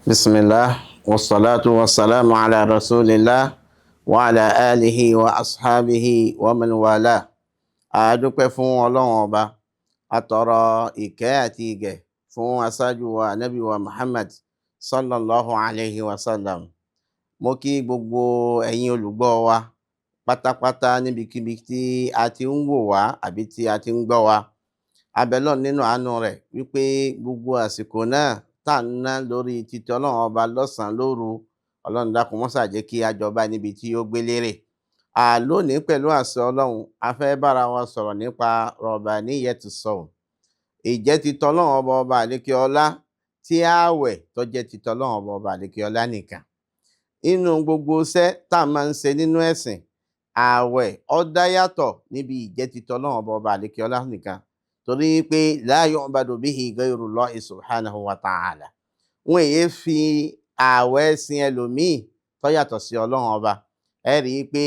بسم الله والصلاة والسلام على رسول الله وعلى آله وأصحابه ومن والاه. A dúpẹ́ fún Ọlọ́run Ọba, a tọrọ ìkẹ́ àti ìgẹ̀ fún aṣáájú wa, Ànábì wa Muhammad sallallahu alayhi wa sallam. Mo kí gbogbo ẹ̀yin olùgbọ́ wa pátápátá níbikíbi tí a ti ń wò wá àbí tí a ti ń gbọ́ wa. A bẹ̀ Ọlọ́run nínú àánú rẹ̀ wípé gbogbo àsìkò náà tá à ń ná lórí títí Ọlọ́run Ọba lọ́sàn-án lóru, Ọlọ́run dákun mọ́sà jẹ́ kí a jọba níbi tí ó gbé lérè. Lónìí, pẹ̀lú àṣẹ Ọlọ́run, a fẹ́ bára wa sọ̀rọ̀ nípa Rọ̀bàníyẹtù sọ̀rọ̀ ìjẹ́ titọ́ Ọlọ́run Ọba, Ọba àlékè ọlá, tí ààwẹ̀ tó jẹ́ titọ́ Ọlọ́run Ọba, Ọba àlékè ọlá nìkan. Inú gbogbo iṣẹ́ tá a máa ń ṣe nínú ẹ̀sìn, ààwẹ̀ ó dá yàtọ̀ níbi ìjẹ́ titọ́ Ọlọ́run Ọba, Ọba àlékè ọlá nìkan, torí pé la yu'badu bihi ghayrullahi subhanahu wa ta'ala. Wọn èyí fi ààwẹ̀ sin ẹlòmíì tó yàtọ̀ sí Ọlọ́run Ọba. Ẹ rí i pé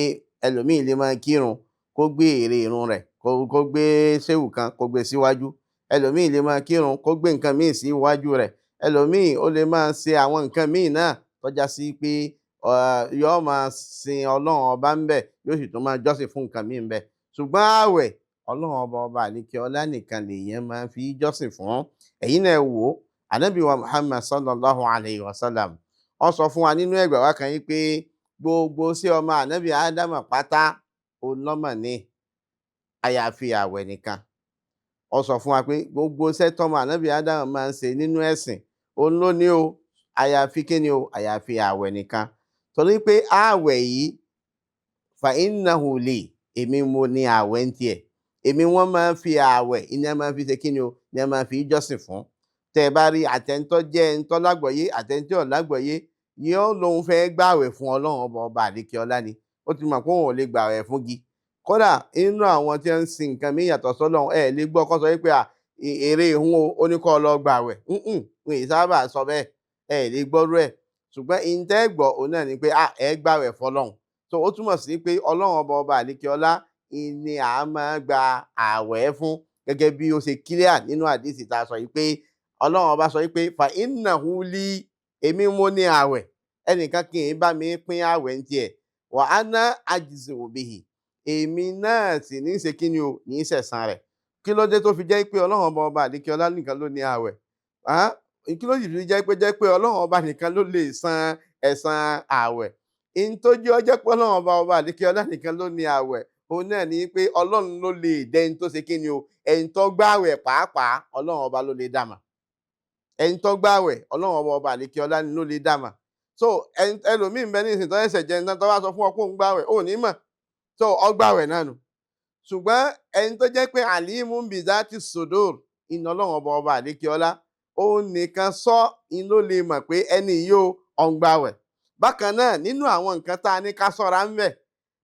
ẹlòmíì lè máa kírun, kó gbé ère irun rẹ̀, kó gbé ṣéwù kan, kó gbé síwájú. Ẹlòmíì lè máa kírun, kó gbé nǹkan míì síwájú rẹ̀. Ẹlòmíì ó lè máa ṣe àwọn nǹkan míì náà tó já sí pé yóò máa sin Ọlọ́run Ọba ń bẹ̀, yóò sì tún máa jọ́sìn fún nǹkan míì ń bẹ̀. Ṣùgbọ́n ààwẹ̀, Ọlọ́run Ọba, Ọba àlékè ọlá nìkan lèèyàn máa fi jọ́sìn fún. Ẹ̀yin náà wò ó, Ànábì wa Muhammad sallallahu alayhi wa sallam, ó sọ fún wa nínú ẹgbàá wa kan yìí pé gbogbo sí ọmọ Ànábì Ádámà pátá olọ́mọ ní, àyàfi ààwẹ̀ nìkan. Ó sọ fún wa pé gbogbo iṣẹ́ tọ́mọ Ànábì Ádámà máa ń ṣe nínú ẹ̀sìn, òun ló ní o, àyàfi kíni o? Àyàfi ààwẹ̀ nìkan, torí pé ààwẹ̀ yìí, fa innahu li, èmi mo ní ààwẹ̀ ń tiẹ̀. Èmi wọ́n máa ń fi ààwẹ̀ iná máa ń fi ṣe kíni o, ní a máa fi jọ́sìn fún. Tẹ́ ẹ bá rí àtẹ̀ntọ́ jẹ́ ẹ̀ńtọ́ lágbọ̀ọ́yé, àtẹ̀ntí ò lágbọ̀ọ́yé, yóò lóun fẹ́ gbààwẹ̀ fún Ọlọ́run Ọba, Ọba àlékè ọlá ni. Ó ti mọ̀ pé òun ò lè gbààwẹ̀ fún gi. Kódà inú àwọn tí wọ́n ń sin nǹkan mí yàtọ̀ sọ́lọ́run, ẹ lè gbọ́ kó sọ wípé à èrè ìhun o, ó ní kó lọ gbààwẹ̀. Wọn ì sábà sọ bẹ́ẹ̀, ẹ lè gbọ́rú ẹ̀. Ṣùgbọ́n ìǹtẹ́ gbọ́ òun náà ni pé à ẹ gbààwẹ̀ fọlọ́run. Tó ó túmọ̀ sí pé Ọlọ́run Ọba, Ọba àlékè ọlá ni à máa gba ààwẹ̀ fún, gẹ́gẹ́ bí ó ṣe clear nínú àdìsí tá a sọ yìí pé Ọlọ́run Ọba sọ yìí pé fa innahu li, èmi mo ní ààwẹ̀, ẹnìkan kì í bá mi pín ààwẹ̀ ń tiẹ̀, wa ana ajzi bihi, èmi náà sì ní í ṣe kí ni o, ní í ṣẹ̀san rẹ̀. Kí ló dé tó fi jẹ́ pé Ọlọ́run Ọba, Ọba àlékè ọlá nìkan ló ní ààwẹ̀? Kí ló sì fi jẹ́ pé Ọlọ́run Ọba nìkan ló lè san ẹ̀san ààwẹ̀? In tó jẹ́ ó jẹ́ pé Ọlọ́run Ọba, Ọba àlékè ọlá nìkan ló ní ààwẹ̀, òun náà ní pé Ọlọ́run ló lè dẹ́ni tó ṣe kí ni o, ẹni tó gbààwẹ̀ pàápàá, Ọlọ́run Ọba ló lè dàmà. Ẹni tó gbààwẹ̀, Ọlọ́run Ọba, Ọba àlékè ọlá ló lè dàmà. So ẹlòmíì ń bẹ ní ìsìn tó ẹsẹ̀ jẹun tán, tó bá sọ fún ọ pé òun gbààwẹ̀, ò ní mọ̀. So ọ gbààwẹ̀ náà nù. Ṣùgbọ́n ẹni tó jẹ́ pé alimun bizati sudur iná, Ọlọ́run Ọba, Ọba àlékè ọlá, òun nìkan sọ in ló lè mọ̀ pé ẹni yìí ó ọ̀n gbààwẹ̀. Bákan náà, nínú àwọn nǹkan tá a ní ká ṣọ́ra ń bẹ̀,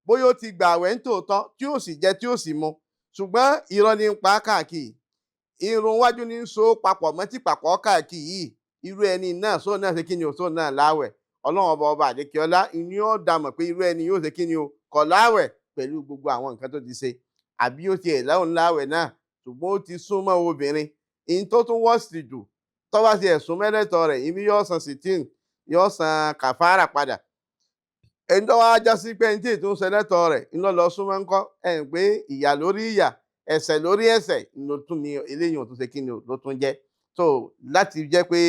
bóyá ó ti gbààwẹ̀ ń tòótọ́, tí ó sì jẹ, tí ó sì mu, ṣùgbọ́n irọ́ ní ń pa káàkiri, irun wájú ní ń so papọ̀ mọ́ tí pàpọ̀ káàkiri yìí, irú ẹni náà, sóun náà ṣe kí ni o? Sóun náà láwẹ̀? Ọlọ́run Ọba, Ọba àlékè ọlá ìní ó dá mọ̀ pé irú ẹni yóò ṣe kí ni o, kọ̀ láwẹ̀ pẹ̀lú gbogbo àwọn nǹkan tó ti ṣe. Àbí ó tiẹ̀ láwọn láwẹ̀ náà, ṣùgbọ́n ó ti súnmọ́ obìnrin, ìyẹn tó tún wọ́ọ̀sì jù, tó bá ti ẹ̀sùn mẹ́lẹ́tọ̀ rẹ̀, ìmí yóò san sìtín, yóò san kàfàrà padà. Ẹni tó wá já sí pé ẹni tí ètò ń ṣẹlẹ́tọ̀ rẹ̀ ńlọ lọ súnmọ́ ńkọ́? Ẹ̀ ń pé ìyà lórí ìyà, ẹ̀ṣẹ̀ lórí ẹ̀ṣẹ̀ ló tún ní eléyìí ò tún ṣe kí ni o, ló tún jẹ́. So láti jẹ́ pé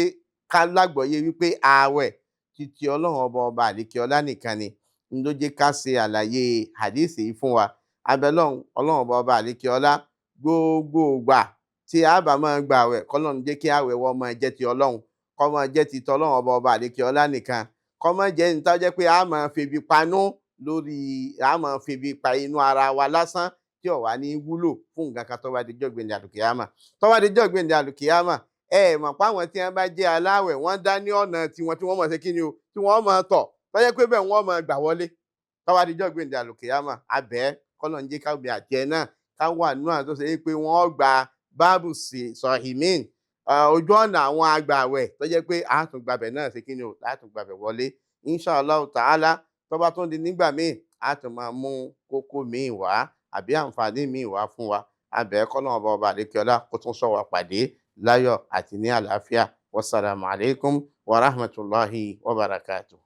ká lágbọ̀ọ́yé wípé ààwẹ̀ títí Ọlọ́run Ọba, Ọba àlékè ọlá nìkan ni, ń ló jẹ́ ká ṣe àlàyé hadisi yìí fún wa. Abẹ́lọ́run, Ọlọ́run Ọba, Ọba àlékè ọlá, gbogbo ìgbà tí a bá máa gba àwẹ̀, kọ́lọ́run jẹ́ kí àwẹ̀ wọ́n máa jẹ́ ti Ọlọ́run, kó máa jẹ́ ti tọ́lọ́run Ọba, Ọba àlékè ọlá nìkan, kó máa jẹ́ ní tá jẹ́ pé a máa febi panú lórí, a máa febi pa inú ara wa lásán tí ò wá ní wúlò fún nǹkan kan tó bá di jọ́ gbẹ̀ndẹ̀ àlùkìyámà. Tó bá di jọ́ gbẹ̀ndẹ̀ àlùkìyámà, ẹ mọ̀ pé àwọn tí wọ́n bá jẹ́ aláwẹ̀, wọ́n dá ní ọ̀nà tiwọn tí wọ́n mọ̀ ṣe kí ni o, tí wọ́n máa tọ̀, tó jẹ́ pé bẹ́ẹ̀ wọ́n máa gbà wọlé tó bá di jọ́ gbẹ̀ndẹ̀ àlùkìyámà. Abẹ́ kọ́lọ̀ ń jẹ́ ká bí àti ẹ̀ náà ká wà nínú àwọn tó ṣe pé wọ́n gba báàbù sọ̀hìmín, ojú ọ̀nà àwọn agbàwẹ̀, tó jẹ́ pé àtúngbàbẹ̀ náà ṣe kí ni o, látúngbàbẹ̀ wọlé, inshallah ta'ala. Tó bá tún di nígbà míì, a tún máa mú kókó míì wá àbí àǹfààní míì wá fún wa. Abẹ́ kọ́lọ́run Ọba, Ọba àlékiọlá, kó tún sọ wa pàdé láyọ̀ àti ní àlàáfíà. Wasalaamu alaykum. Wa rahmatulahi wa barakatuh.